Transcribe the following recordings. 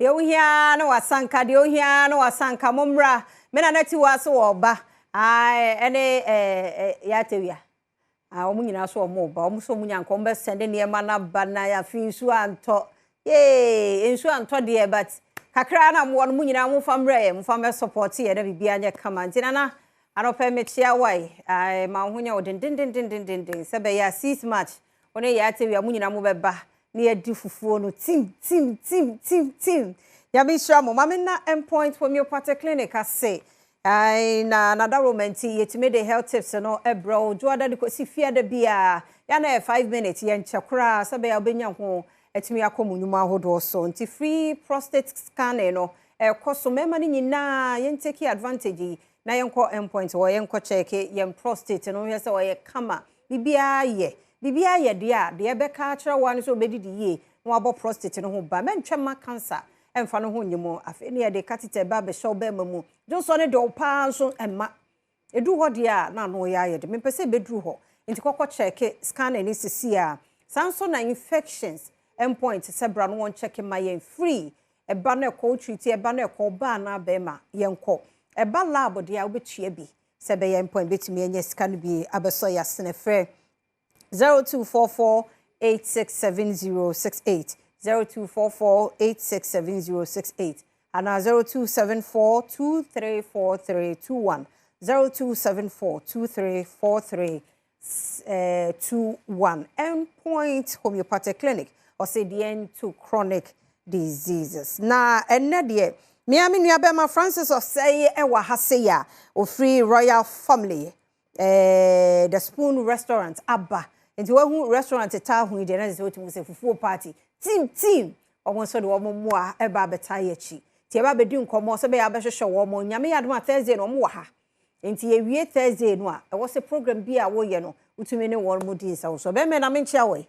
Deɛ wohia ara ne w'asanka, deɛ wohia ara ne w'asanka. Mommra, me nana Tiwa so ɔreba. Ae, ɛne ɛɛ Yaa Tawia. Ah, wɔn nyinaa so wɔn reba. Wɔn nso wɔn nya nka wɔn bɛsɛnde nneɛma no aba na afei nsuo antɔ. Yee, nsuo antɔ deɛ but kakra na mowɔ no mo nyinaa momfa mmerɛ yɛ, momfa mmɛ support yɛ na biribiara nyɛ kama. Nti nana, anɔpɛ mekyia wo ai. Ae, ma wo ho nyɛ wo dendendendendenden sɛ bɛyɛ a 6 March wo ne Yaa Tawia mo nyinaa mobɛba na yɛadi fufuo no tim tim tim tim tim. Nyame nhyira mo. Ma menna Endpoint Homeopathic Clinic ase. Ae, na n'adaworoma nti yɛtumi de health tips no brɛ wo dwoada de kɔsi fiada biara. Yɛ a na ɛyɛ 5 minutes, yɛnkyɛ koraa sɛ ɛbɛyɛ a wobɛnya ho atumi akɔ mo nnwuma ahodoɔ so. Nti free prostate scanning no ɛkɔ so. Mmarima no nyinaa yɛn take advantage yi na yɛnkɔ Endpoint hɔ yɛnkɔ check yɛn prostate no hwɛ sɛ ɔyɛ kama. Biribiara yɛ. Biribiara yɛ deɛ a deɛ ɛbɛka akyerɛ wo ara ne sɛ wobɛdidi yie na wabɔ prostate no ho ban. Mɛntwɛn ma cancer ɛmfa no ho nnye mu. Afei ne yɛde catheter ba abɛhyɛ wo bɛrima mu. Dwonsɔ no de wo paa nso ɛmma. Ɛduru hɔ deɛ a na ano yɛ ayɛ de. Mempɛ sɛ ɛbɛduru hɔ. Nti kɔkɔ check scanning ne sisi a. Saa nso na infections Endpoint sɛ bra no wɔn check ma yɛn free. Ɛba no ɛkɔ wo treat, ɛba no ɛkɔ ɔbaa anaa bɛrima yɛnkɔ. Ɛba lab deɛ a wobɛtua bi sɛ ɛbɛyɛ Endpoint bɛtumi anya sika no bi abɛsɔ yɛ asene frɛ 0244 867068, 0244 867068 anaa 0274 234321, 0274 2343 21. Endpoint Homeopathic Clinic, ɔsɛ the end to chronic diseases. Na ɛnnɛ deɛ mmea me nua bɛma Francis Ɔsɛe ɛwɔ ha sei a ofiri Royal Family, The Spoon Restaurant aba. Nti wahu restaurant taa ho yi deɛ na sɛ wotumi sɛ fufuo party team team wɔn nso de wɔn mmoa ɛba abɛta yɛ akyi. Nti ɛba abɛdi nkɔmmɔ sɛ bɛyɛ abɛhwehwɛ wɔn. Nyame yɛ adom a Thursday no wɔn wɔ ha. Nti yɛwie Thursday no a ɛwɔ sɛ program bi a wɔyɛ no wotumi ne wɔn mu di nsa so. Bɛrima na menkyia wɔ yi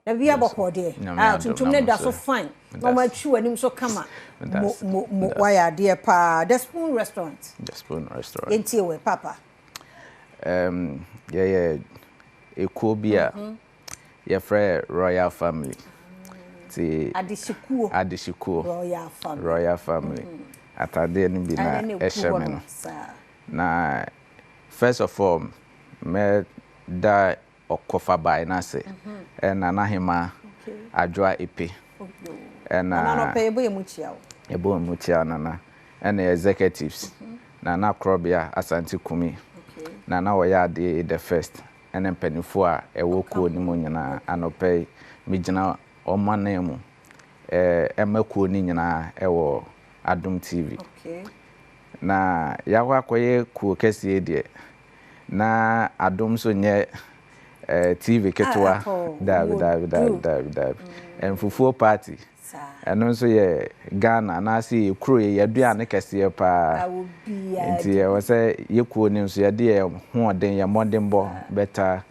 na biribi abɔkɔ deɛ ah, tuntum ne da so fine na wɔn atwi wɔn anim so kama mo mo mo wayɛ adeɛ paa. The Spoon Restaurant. The Spoon Restaurant. Yɛntie wɔ papa. Yɛyɛ ekuo bi a yɛfrɛ Royal Family. Ti adehyekuo. Adehyekuo. Royal Family. Royal Family. Atadeɛ no bi na ɛhyɛ me no. Na first of all, mɛda ɔkɔfa n'ase ɛna n'ahema Adwoa Epe. Ɛna nana ɔpɛ yɛbɔ yɛn mu kyia o. Yɛbɔ yɛn mu kyia nana ɛna executives, Nana Korɔbea Asante Kumi, nana ɔyɛ adeɛ the first, ɛne mpanimfoɔ a ɛwɔ kuo no mu nyinaa. Anɔpɛ yi megyina ɔmo anan mu ɛma kuo no nyinaa ɛwɔ Adom TV. Na yɛakɔ akɔyɛ kuo kɛseɛ deɛ na Adom nso nyɛ TV ketewa. Daabi, daabi, daabi, daabi, daabi. Mfufuo party ɛno nso yɛ Ghana anaasɛ yɛ kuro yɛ yɛaduane kɛseɛ paa, nti ɛwɔ sɛ yɛ kuo no nso yɛde yɛ hoɔden yɛ mmɔdenbɔ bɛta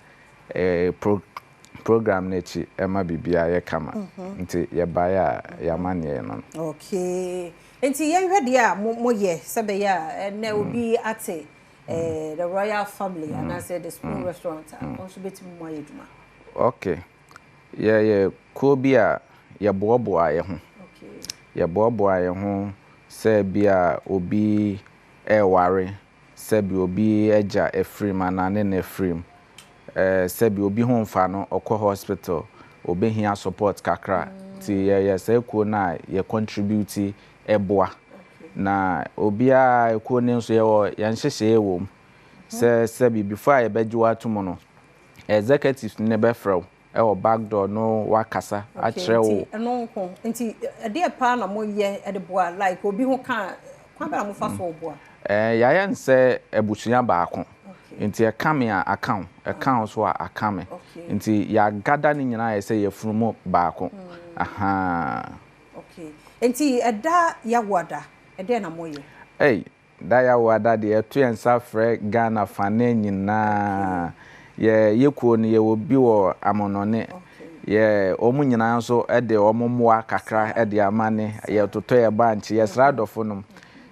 program no akyi ɛma biribiara yɛ kama. Nti yɛbaeɛ a yɛama neɛ no. Okay, nti yɛnhwɛ deɛ a moyɛ sɛ bɛyɛ a ɛnɛ obi ate The Royal Family anaasɛ The Spoon Restaurant a ɔno nso bɛtumi mu ayɛ adwuma. Okay, yɛyɛ kuo bi a yɛboaboa yɛ ho. Yɛboaboa yɛn ho sɛ bi a obi ɛreware, sɛbi obi agya afirim anaa ne na afirim, sɛbi obi ho mfa no ɔkɔ hospital obɛhia support kakra. Nti yɛyɛ saa kuo no a yɛ contribute ɛboa. Na obiara kuo no nso yɛwɔ yɛn nhyehyɛeɛ wɔ mu sɛ sɛbi before a yɛbɛgye wo ato mu no, executives ne bɛfrɛ wo ɛwɔ back door no wakasa akyerɛ wo. Ɛno nko nti ɛdeɛ paa na moyɛ ɛde boa, like obi ho ka kwan bɛ na mofa so boa? Yɛayɛ no sɛ abusua baako, nti ɛka me a aka wo, ɛka wo so a aka me, nti yɛagada ne nyinaa yɛ sɛ yɛfunu mu baako. Ahaa. Okay, nti ɛda Yawoada ɛdeɛ na moyɛ? Ei, da Yawoada deɛ ɛto yɛn nsa frɛ Ghana fane nyinaa. Yɛ kuo no yɛwɔ bi wɔ amonɔne yɛ wɔn nyinaa nso de wɔn mmoa kakra de ama ne yɛtotɔ yɛ bankye. Yɛsrɛ adɔfo nom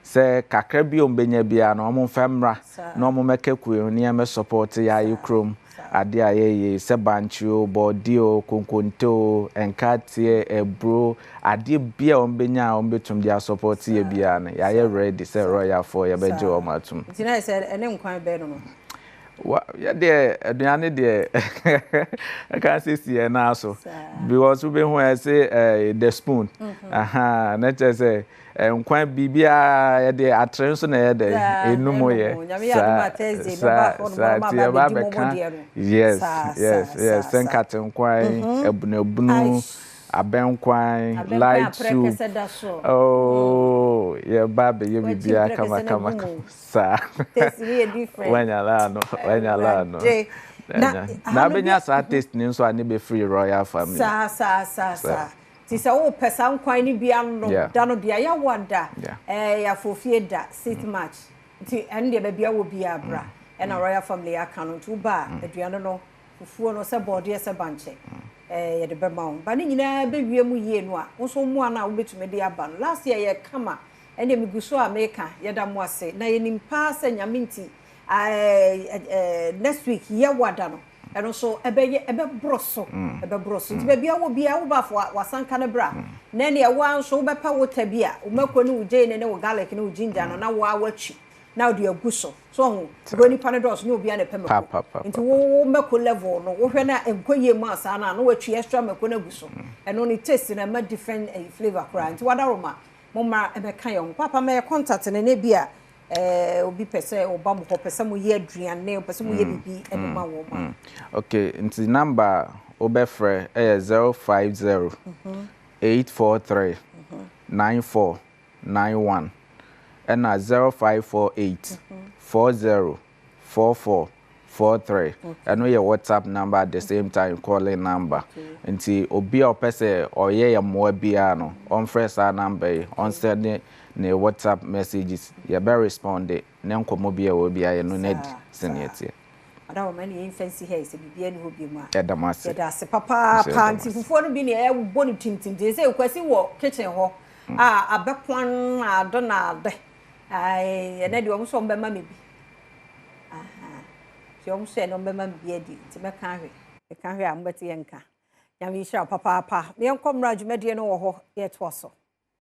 sɛ kakra bi a wɔn bɛnya biara no wɔn mfa mmra na wɔn mmɛka kuo no ne yɛn support yɛ ayɛ kurom. Adeɛ a yɛyɛ yi, sɛ bankye o, bɔɔdeɛ o, konkonte o, nkateɛ, aburo, adeɛ biara a wɔbɛnya a wɔbɛtumi de asɔpɔte yɛ biara no, yɛayɛ ready sɛ Royalfoɔ yɛbɛgye wɔn atom. Nti na ayɛ sɛ ɛne nkwan bɛn no no? Wa yɛ deɛ aduane deɛ ɛka sɛ si yɛn nan so because wobɛhu ɛse eh, the spoon mm-hmm. aha na kyerɛ sɛ eh, nkwan biribiara yɛde atere nso na ɛyɛ dɛ enum yɛ saa saa saa ti yɛba abɛka yes yes yes sɛ nkate nkwan mm-hmm. abunabunu abɛnkwan light soup oh yɛba abɛyɛ biribiara kama kama Saa. Taste ni yɛ different. Wanya laa no, wanya laa no. Na na abɛnya saa taste ni nso a ne bɛ firi royal family. Saa saa saa saa. Ti sɛ wo pɛ saa nkwan ni bi ano da no deɛ yawa da. Ɛɛ yafofie da sit match. Nti ɛno deɛ baabi awɔ bi abra. Ɛna royal family aka no nti wo ba aduane no fufuo no sɛ bɔɔdeɛ sɛ bankye. Ɛɛ yɛde bɛma wo. Ba ne nyinaa bɛwie mu yie no a wo nso mmoa no a wobɛtumi de aba no. Last year yɛ kama. Ɛnneɛ megu so a meka, yɛda mo ase, na yɛnim paa sɛ Nyame nti, aɛ, next week, Yɛwa da no, ɛno nso ɛbɛyɛ, ɛbɛboro so, ɛbɛboro so. Nti baabi a wowɔ biara, wo ba fa w'asanka no bra, na ɛnneɛ wo ara nso wobɛpɛ wo ta bi a, wo mako ne wo gyeene ne wo garlic ne wo ginger no, na wo ara woatwi, na wode agu so. So wahu? Because nipa no dɔɔso, nyɛ obiara na ɛpɛ mako. Nti wo, wo mako level no, wohwɛ na ɛnkɔ yie ma wo saa no a, na woatwi extra mako no agu so. Ɛno ne taste no, ɛma different ɛyi flavour koraa. Nti w'adaworoma, Momma ɛmɛka yɛn ho. Paapa mɛyɛ contact no na ebia eh, obi pɛ sɛ ɔba mo hɔ, pɛ sɛ moyɛ aduane, ɔpɛ sɛ moyɛ biribi de ma wɔn a. Ok, nti number a wobɛfrɛ yɛ 050 843 9491 ɛna 0548 40 44 43 ɛno yɛ WhatsApp number at the same time calling number nti obi a ɔpɛ sɛ ɔyɛ yɛ mmoa biara no ɔmfrɛ saa number yi ɔnsɛnde ne WhatsApp messages yɛbɛ responde ne nkɔmmɔ bi a ɛwɔ biara yɛno no adi sɛnea ɛteɛ. Adaworoma ɛne yɛn mfa nsi ha yi sɛ biribiara nni hɔ biom a. Yɛda mo ase. Yɛda ase papaapa nti fufuo no bi na yɛbɔ no tintim nti sɛ Kwasi wɔ kitchen hɔ a abɛkwan ade na ade ae ɛnɛ deɛ wɔn nso wɔn bɛma me bi. Ahaa. Nti wɔn nso ɛno bɛma me bi adi. Nti mɛka ahwɛ. Meka ahwɛ a mobɛte yɛn nka. Nyame nhyira wo papaapa. Yɛnkɔ mmra dwumadie no wɔ hɔ yɛtoa so.